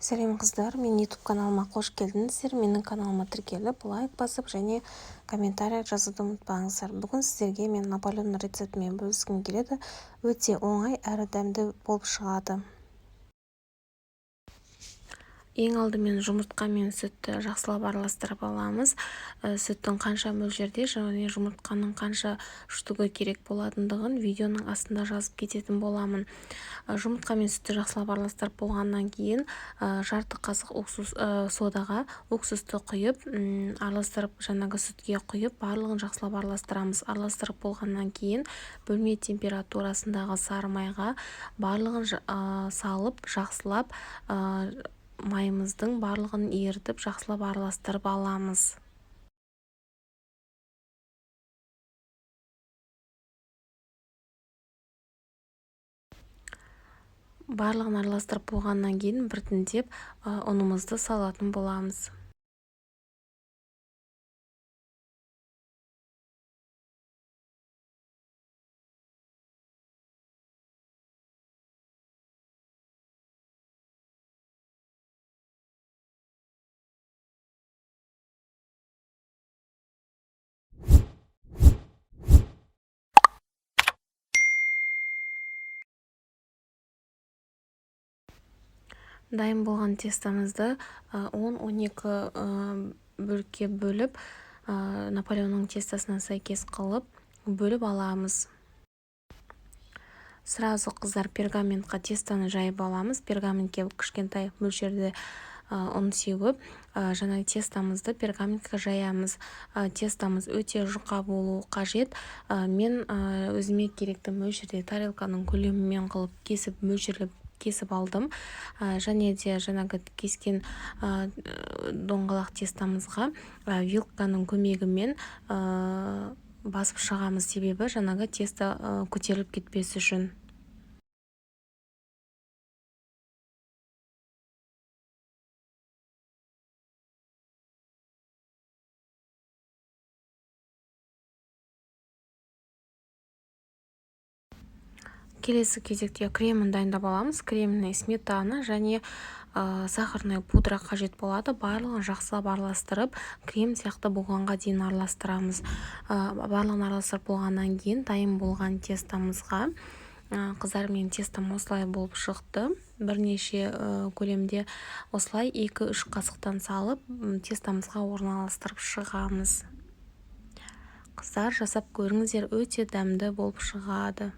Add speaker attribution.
Speaker 1: Сәлем, қыздар! Менің YouTube каналыма қош келдіңіздер! Менің каналыма тіркеліп, лайк басып және комментарий жазуды ұмытпаңыздар. Бүгін сіздерге мен Наполеон рецептімен бөліскім келеді. Өте оңай әрі дәмді болып шығады. Ең алдымен жұмыртқа мен сүтті жақсылап араластырып аламыз. Сүттің қанша мөлшерде және жұмыртқаның қанша штугі керек болатындығын видеоның астында жазып кететін боламын. Жұмыртқа мен сүтті жақсылап араластырып болғаннан кейін жарты қасық уксус, содаға уксусты құйып, араластырып, жаңағы сүтке құйып, барлығын жақсылап араластырамыз. Араластырып болғаннан кейін бөлме температурасындағы сары майға барлығын салып, жақсылап майымыздың барлығын ерітіп, жақсылап араластырып аламыз. Барлығын араластырып болғаннан кейін біртіндеп ұнымызды салатын боламыз. Дайын болған тестомызды 10-12 бөлікке бөліп, Наполеонның тестосына сәйкес қылып бөліп аламыз. Сразу, қыздар, пергаментқа тестоны жайып аламыз. Пергаментке кішкентай мөлшерде ұн сеуіп, жаңа тестомызды пергаментке жаямыз. Тестомыз өте жұқа болуы қажет. Мен өзіме керекті мөлшерде тарелканың көлемімен қылып кесіп, мөлшерлеп кесіп алдым. Және де жаңағы кескен доңғалақ тестомызға вилканың көмегімен басып шығамыз, себебі жаңағы тесто көтеріліп кетпес үшін. Келесі кезекте кремін дайындап аламыз. Креміне сметана және сахарная пудра қажет болады. Барлығын жақсылап араластырып, крем сияқты болғанға дейін араластырамыз. Барлығын араластырып болғаннан кейін дайын болған тестомызға, қыздар, менің тестом осылай болып шықты. Бірнеше көлемде осылай 2-3 қасықтан салып, тестомызға орналастырып шығамыз. Қыздар, жасап көріңіздер, өте дәмді болып шығады.